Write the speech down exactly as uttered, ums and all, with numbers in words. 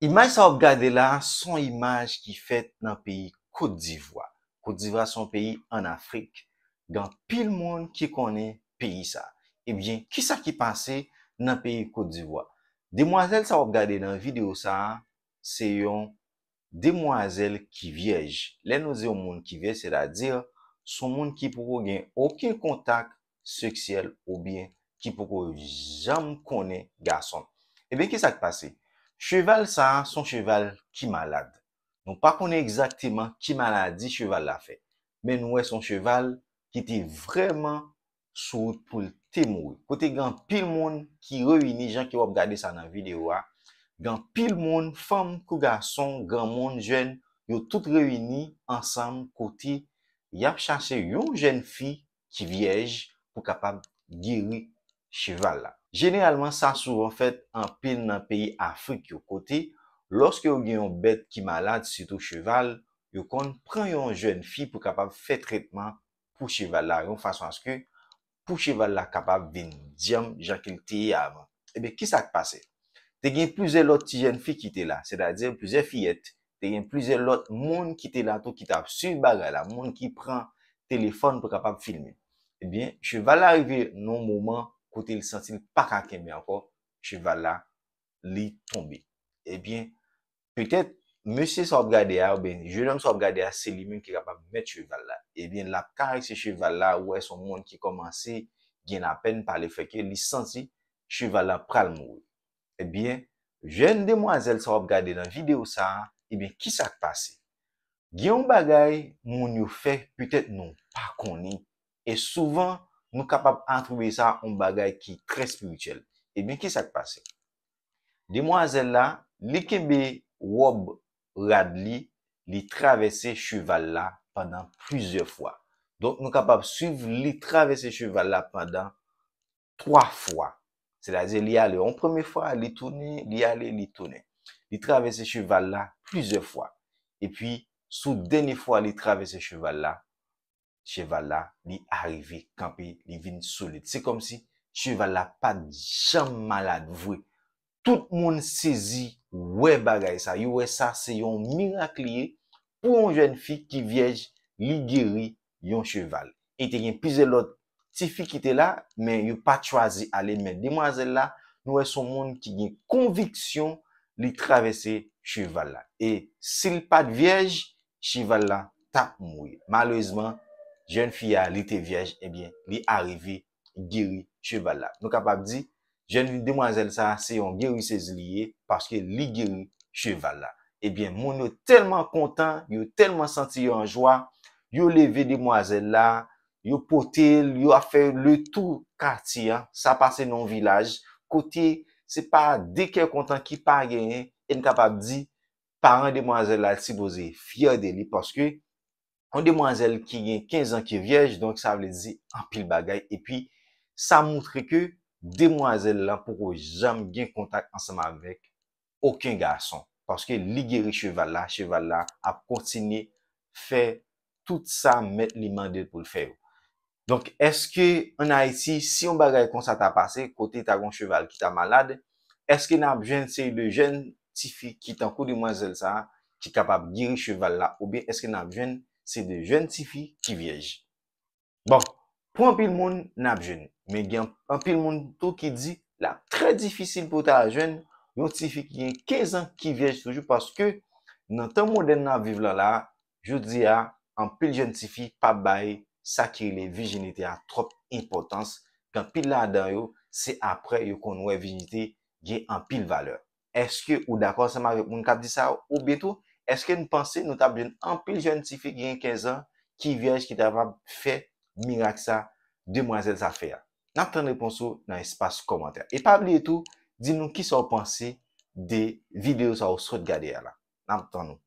Imaj sa w ap gade la, se yon imaj ki fèt nan peyi Kotdivwa. Kotdivwa se yon peyi ann Afrik. Gen anpil moun ki konnen peyi sa. Ebyen, kisa ki pase nan peyi Kotdivwa? Demwazèl sa w ap gade nan videyo sa a, se yon demwazèl ki vyèj. Lè nou di yon moun ki vyèj, sètadi, se yon moun ki poko gen okenn kontak seksyèl oubyen ki poko janm konnen gason. Ebyen, kisa k pase? Cheval sa a, se yon cheval ki malad. Nou pa konnen egzakteman ki maladi cheval la fè, men nou wè se yon cheval ki te vrèman sou wout pou l te mouri. Kote gen anpil moun ki reyini, jan ke w ap gade sa nan videyo a, gen anpil moun, fanm kou gason, granmoun, jèn, yo tout reyini ansanm kote y ap chache yon jèn fi ki vyèj pou kapab geri cheval la. Jeneralman, sa souvan fèt anpil nan peyi Afrik yo, kote lòske yo gen yon bèt ki malad, sitou cheval, yo konn pran yon jèn fi pou kapab fè tretman pou cheval la, yon fason aske pou cheval la kapab vin dyanm jan ke l te ye avan. Ebyen, kisa k pase? Te gen plizyè lòt ti jèn fi ki te la, sètadi plizyè fiyèt, te gen plizyè lòt moun ki te la tou ki t ap swiv bagay la, moun ki pran telefòn pou kapab filme. Ebyen, cheval la rive nan yon moman kote l santi l pa ka kenbe ankò, cheval la, li tonbe. Ebyen, petèt, mesye sa w ap gade a, oubyen jenòm sa w ap gade a, se li menm ki kapab mèt cheval la. Ebyen, l ap karese cheval la, ou wè se yon moun ki kòmanse gen lapèn pa lefètke li santi cheval la pral mouri. Ebyen, jèn demwazèl sa w ap gade nan videyo sa a, ebyen, kisa k pase? Gen yon bagay moun yo fè, petèt nou pa konnen, e souvan, nou kapab atribiye sa a yon bagay ki trè espirityèl. Ebyen, kisa k pase? Demwazèl la, li kenbe wòb rad li, li travèse cheval la pandan plizyè fwa. Donk, nou kapab swiv li travèse cheval la pandan twa fwa. Sètadi, li ale yon premye fwa, li tounen, li ale, li tounen. Li travèse cheval la plizyè fwa. Epi, sou dènye fwa li travèse cheval la, cheval la, li arive kanpe, li vin solid. Se kòmsi cheval la pa t janm malad vre. Tout moun sezi wè bagay sa. Yo wè sa se yon mirak li ye pou yon jèn fi ki vyèj, li geri yon cheval. E te gen plizyè lòt tifi ki te la, men yo pa t chwazi ale. Men demwazèl la, nou wè se yon moun ki gen konviksyon li travèse cheval la. E si l pa t vyèj, cheval la t ap mouri. Malerezman, jèn fi a, li te vyèj, ebyen, li arive geri cheval la. Nou kapab di, jèn demwazèl sa, se yon gerisez li ye, paske li geri cheval la. Ebyen, moun yo tèlman kontan, yo tèlman santi yo an jwa, yo leve demwazèl la, yo pote l, yo ap fè le tou katye a, sa pase nan yon vilaj, kote se pa de kè kontan ki pa genyen, e n kapab di, paran demwazèl la sipoze fyè de li, paske yon demwazèl ki gen kenz an ki vyèj, donk sa vle di anpil bagay. Epi, sa moutre ke demwazèl la poko janm gen kontak ansanm avèk okenn gason. Paske li geri cheval la, cheval la ap kontinye fè tout sa mèt li mande l pou l fè yo. Donk, èske ann Ayiti, si yon bagay konsa ta pase, kote ta gen yon cheval ki ta malad, èske n ap jwenn seri de jèn tifi ki tankou demwazèl sa a, ki kapab geri cheval la, oubyen èske n ap jwenn seri de jèn tifi ki vyèj? Bon, pou anpil moun, n ap jwenn. Men gen anpil moun tou ki di l ap trè difisil pou w ta jwenn yon tifi ki gen kenz an ki vyèj toujou, paske nan tan modèn n ap viv lan la, jodi a, anpil jèn tifi pa bay sa ki rele vijinite a twòp enpòtans. Gen anpil ladan yo, se apre yo konn wè vijinite gen anpil valè. Èske ou dakò ansanm avèk moun k ap di sa yo? Oubyen tou, èske n panse nou t ap jwenn anpil jèn tifi ki gen kenz an, ki vyèj, ki ta kapab fè mirak sa demwazèl sa fè a? N ap tann repons ou nan espas kòmantè. E pa bliye tou, di nou kisa w panse de videyo sa w sot gade a la. N ap tann ou.